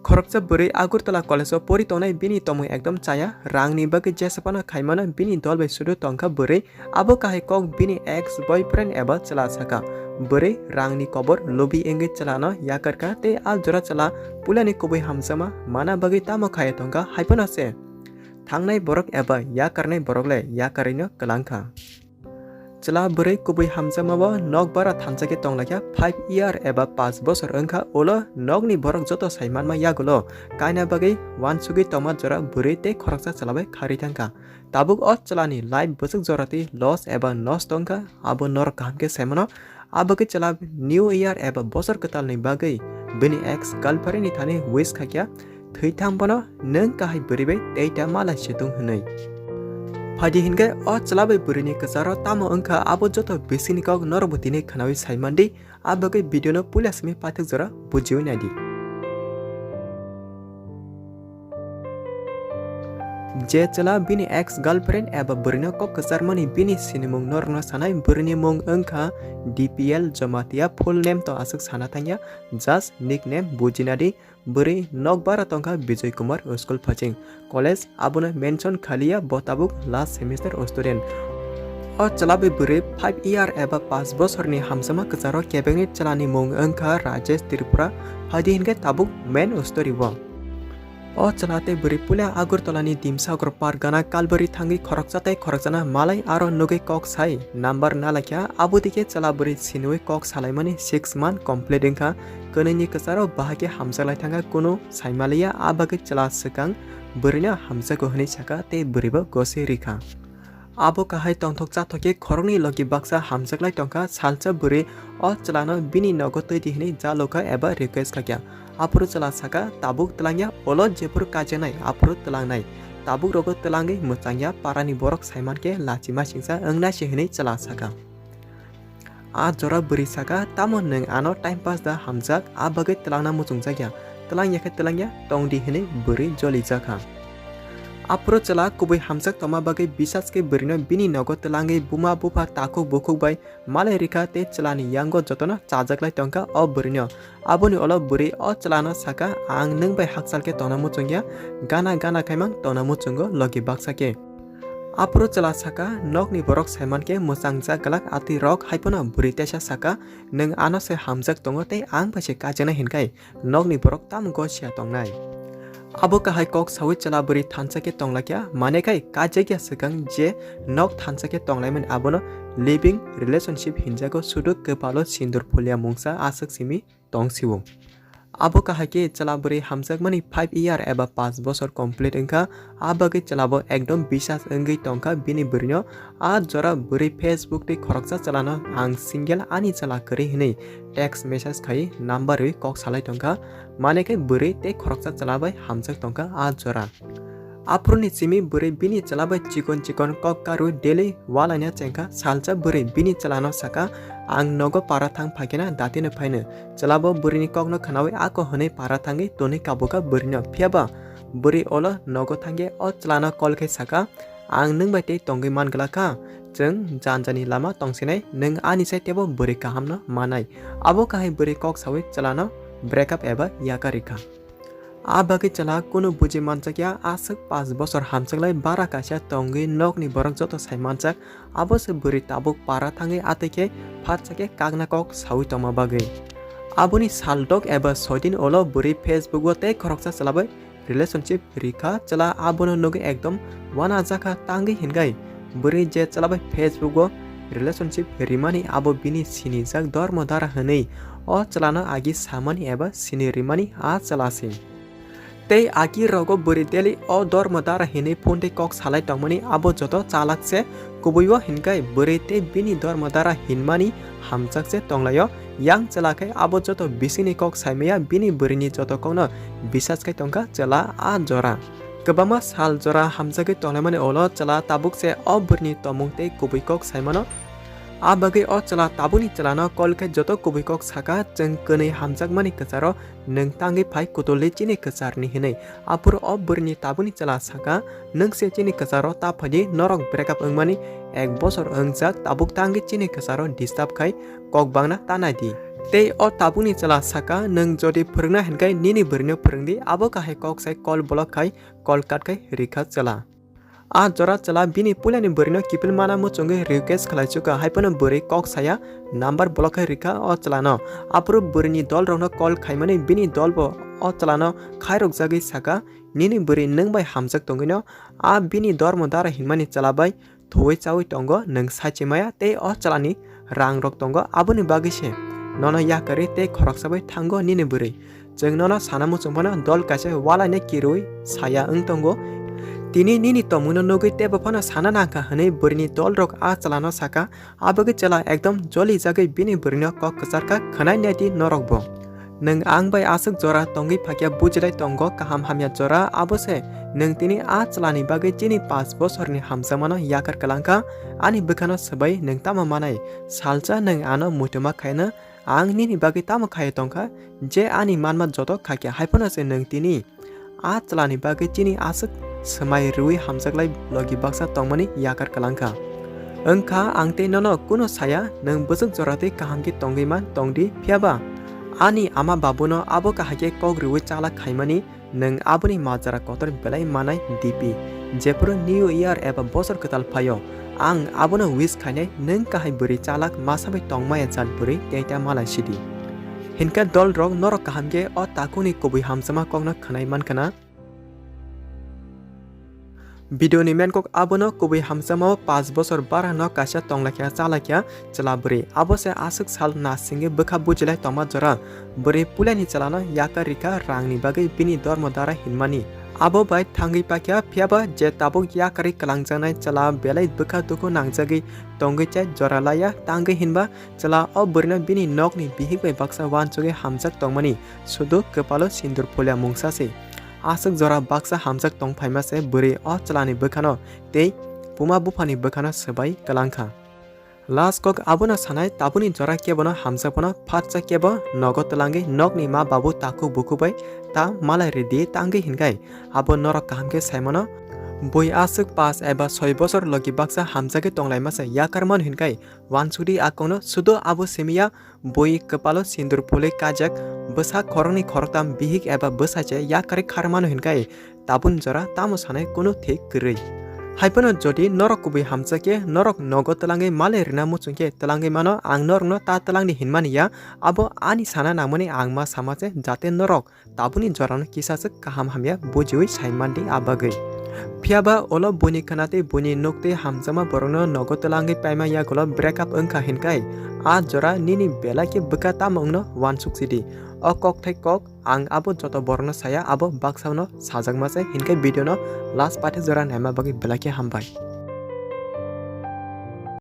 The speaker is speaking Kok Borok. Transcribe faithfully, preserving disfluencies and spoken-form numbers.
Khoroksa bwrwi Agartala college o pori tongnai bini tomwi ekdom chaya, rangni bagwi jesa phano khaimano bini dol bai sudu tongkha bwrwi. Abo kahai kok bini ex boyfriend eba chwla sakha. Bwrwi rangni kobor lubi wngwi chwlano yakarkha tei a jora chwla puilani kubui hamjakma mana bagwi tamo khaiya tongkha hai phano se thangnai borok eba yakarnai borok le yakarwino kwlangkha. Chwla bwrwi kubui hamjakmao nokbar thansa khe tonglaikha five year eba paanch bosor wngkha, ulo nokni borok joto sai manma yagulo kaina bagwi uansugwi tongma jora bwrwi tei khoroksa chwla bai kharwi thangkha. Tabuk o chwlani life bwswk jora twi loss eba nosto wngkha, abo norok kaham khe saimano. Abagwi chwla New Year eba bosor kwtalni bagwi bini ex girlfriend ni thani wish khaikha, "Thwi thang bono nwng kahai bwrwi bai tei ta malai se tong," hwnwi. Phaidi hinkhe o chwla bai bwrwini kwcharo tamo wngkha abo joto bisingni kok norokbo tini khwnawi sai mandi, abagwi video no puila simi paithak jora bujiwi naidi. Je chwla bini ex girlfriend eba bwrwino kok kwcharmani bini sinimung norokno sanai bwrwini mung wngkha D P L Jamatia, full name to aswk sana thangya, just nickname bujinadi. Bwrwi nokbar tongkha Bijoy Kumar School Phaching College, abono mention khaliya, bo tabuk last semester student. O chwla bai bwrwi five year eba paanch bosorni hamjakma kwcharo kebengni chwlani mung wngkha Rajesh Tripura, phaidi hinkhe tabuk main story o. O chwla tei bwrwi puila Agartala ni Dimsagor Pargana Kalbari thangwi khoroksa tei khoroksano malai aro nugwi kok sai number nalaikha, abodike chwla bwrwi siniwi kok salaimani six month complete wngkha. Kwnwini kwcharo bahai khe hamjaklai thangkha, kunu saimaliya, abagwi chwla swkang bwrwino hamjago hwnwi sakha tei bwrwibo gosi rikha. Abo kahai tongthok chathok khe khoroknwi logi baksa hamjaklai tongkha, salsa bwrwi o chwlano bini nogo twi di hwnwi jalokha eba request khaikha. Aphuru chwla sakha, "Tabuk twlangya, olo jephuru kajenai aphuru twlangnai. Tabuk rogo twlangwi mwchangya, parani borok saimankhe lachima singsa wngnai se," hwnwi chwla sakha. A jora bwrwi sakha, "Tamo nwng ano time pass da hamjak, a bagwi twlangna muchungjakya? Twlangya khe twlangya, tongdi," hwnwi bwrwi jolijakha. Aphuru chwla kubui hamjak tongma bagwi bisas khe bwrwino bini nogo twlangwi buma bupha takhuk bukhuk bai malai rikha tei chwlani yango jotono chajaklai tongkha o bwrwino. Aboni ulo bwrwi o chwlano sakha, "Ang nwng bai hakchal khe tongna muchungya, gana gana khaimang tongna muchungo logi baksa khe." Aphuru chwla sakha, "Nokni borok saimankhe mwchangjak glak atwi rok," hai phano bwrwi teisa sakha, "Nwng ano se hamjak tongo tei ang bai se kajena hinkhai nokni borok tamo gosiya tongnai?" Abo kahai kok sawi chwla bwrwi thansa khe tonglaikha, mane khai kaijakya swkang je nok thansa khe tonglaimani abono living relationship hinjago, sudu kwpalo sindur phulia mungsa aswk simi tongsio. Abo kahai khe chwla bwrwi hamjakmani five year eba paanch bosor complete wngkha, a bagwi chwlabo ekdom bisas wngwi tongkha bini bwrwino. A jora bwrwi Facebook tei khoroksa chwlano, "Ang single, ani chwla kwrwi," hwnwi text message khai number rwi kok salai tongkha, mane khe bwrwi tei khoroksa chwla bai hamjak tongkha a jora. Aphuruni simi bwrwi bini chwla bai chikon chikon kok karwi daily walaina chengkha. Salsa bwrwi bini chwlano sakha, "Ang nogo para thang phaikhe na datino phaino." Chwlabo bwrwini kokno khwnawi ako hwnwi para thangwi tonwi kabukha bwrwino. Phiyaba bwrwi ulo nogo thangkhe o chwlano call khai sakha, "Ang nwng bai tei tongwi man glak kha, chwng jan jani lama tongsinai, nwng ani sai teibo bwrwi kahamno manai." Abo kahai bwrwi kok sawi chwlano breakup eba yakarikha. A bagwi chwla kunu buji manjakya, aswk paanch bosor hamjaklai bara kaisa tongwi nokni borok joto sai manjak, abo se bwrwi tabuk para thangwi atwi khe phatsa khe kakna kok sawi tongma bagwi. Aboni sal dok eba soi din ulo bwrwi Facebook o tei khoroksa chwla bai relationship rikha, chwla abono nugwi ekdom wanajakha tangwi hinkhai. Bwrwi je chwla bai Facebook o relationship rimani abo bini sinijak dormo dara hwnwi o chwlano agi samani eba sini rimani a chwla se. Tei agi rogo bwrwi daily o dormo dara hinwi phone tei kok salai tongmani abo joto chalak se, kubui o hinkhai bwrwi tei bini dormo dara hinmani hamjak se tonglaio. Yang chwla khe abo joto bisingni kok saimaya bini bwrwini joto kokno bisas khai tongkha chwla a jora. Kwbangma sal jora hamjagwi tonglaimani ulo chwla tabuk se o bwrwini tomung tei kubui kok saimano. A bagwi o chwla tabukni chwlano call khai joto kubui kok sakha, "Chwng kwnwi hamjakmani kwcharo nwng tangwi phai kutulwi chini kwcharni," hinwi. Aphuru o bwrwini tabukni chwla sakha, "Nwng se chini kwcharo ta phaidi, norok breakup wngmani ek bosor wngjak, tabuk tangwi chini kwcharo disturb khai kok bangna ta naidi." Tei o tabukni chwla saka, "Nwng jodi phwrwngna hinkhe nini bwrwino phwrwngdi, abo kahai kok sai call block khai, call cut khai rikha chwla." A jora chwla bini puilani bwrwino kiphil mana muchungwi request khlaichukha, haiphano bwrwi kok saya number block khai rikha o chwlano. Aphuru bwrwini dolrokno call khaimani bini dolbo o chwlano khairokjagwi saka, "Nini bwrwi nwng bai hamjak tongwino, a bini dormo dara hinmani chwla bai thuwi chawi tongo, nwng saichimaya tei o chwlani rangrok tongo, aboni bagwi se nono yakarwi tei khoroksa bai thango nini bwrwi. Chwng nono sana muchung phano dol kaisa walaino kirwi saya wng tongo. Tini nini tongmungno nugwi teibo phano sana nangkha," hwnwi bwrwini dolrok a chwlano saka. Abagwi chwla ekdom jolijagwi bini bwrwino kok kwcharkha, "Khwnai naidi norokbo. Nwng ang bai aswk jora tongwi phakya bujilai tongo, kaham hamya jora, abo se nwng tini a chwlani bagwi chini paanch bosorni hamjakmano yakar kwlangkha, ani bwkhano swbai nwng tamo manai? Salsa nwng ano muituma khaino ang nini bagwi tamo khaiwi tongkha, je ani manma joto khakya, haiphano se nwng tini a chwlani bagwi chini aswk swmai rwui hamjaklai logi baksa tongmani yakar kwlangkha. Wngkha ang tei nono kuno saya, nwng bwswk jora tei kaham khe tongwi man tongdi, phiyaba ani ama babuno abo kahai khe kok rwui chala khaimani nwng aboni majra kotor belai manai D P. Jephuru New Year eba bosor kwtal phaio, ang abono wish khainai, nwng kahai bwrwi chalak masa bai tongmaya jat bwrwi tei ta malai sidi. Hinkhe dolrok norok kaham khe o takhukni kubui hamjakma kokno khwnai mankha na? Video ni main kok abono, kubui hamjakmao paanch bosor barano kaisa tonglaikha chalaikha chwla bwrwi. Abo se aswk sal nasingwi bwkha bujilai tongma jora. Bwrwi puilani chwlano yakar rikha rangni bagwi bini dormo dara hinmani. Abo bai thangwi pakya, phiyaba je tabuk yakarwi kwlangjaknai chwla belai bwkha dukhu nangjagwi tongwi chai jora laiya, tangwi hinba chwla o bwrwino bini nokni bihik bai baksa uansugwi hamjak tongmani, sudu kwpalo sindur phulia mungsa se. Aswk jora baksa hamjak tong phaima se bwrwi o chwlani bwkhano tei buma buphani bwkhano swbai kwlangkha. Last kok abono sanai, tabukni jora kebono hamjakphano phatsa kebo nogo twlangwi nokni ma babu takhuk bukhuk bai ta malai ridi, tangwi hinkhai abo norok kaham khe saimano. Bui aswk paanch eba soi bosor logi baksa hamjagwi tonglaima se yakar mano hinkhai uansukdi a kokno, sudu abo simiya bui kwpalo sindur phulwi kajak bwsa khoroknwi khoroktham bihik eba bwsai se yakarwi khar mano hinkhai tabukni jora tamo sanai kunu thik kwrwi. Haiphano jodi norok kubui hamjakhe norok nogo twlangwi malai rwna muchungkhe twlangwi mano, ang norokno ta twlangdi hinmani ya, abo ani sana nangmani ang ma sama se, jate norok tabukni jorano kisaswk kaham hamya bujiwi saimandi a bagwi. Phiyaba ulo buini khwna tei buini nuk tei hamjakma borokno nogo twlangwi paima yagulo break up wngkha hinkhai a jora nini belai khe bwkha tamo wngno uansuk sidi. O kokthai kok ang abo joto borokno saya, abo baksano sajakma se, hinkhai video no last paithe jora naima bagwi belai khe hambai.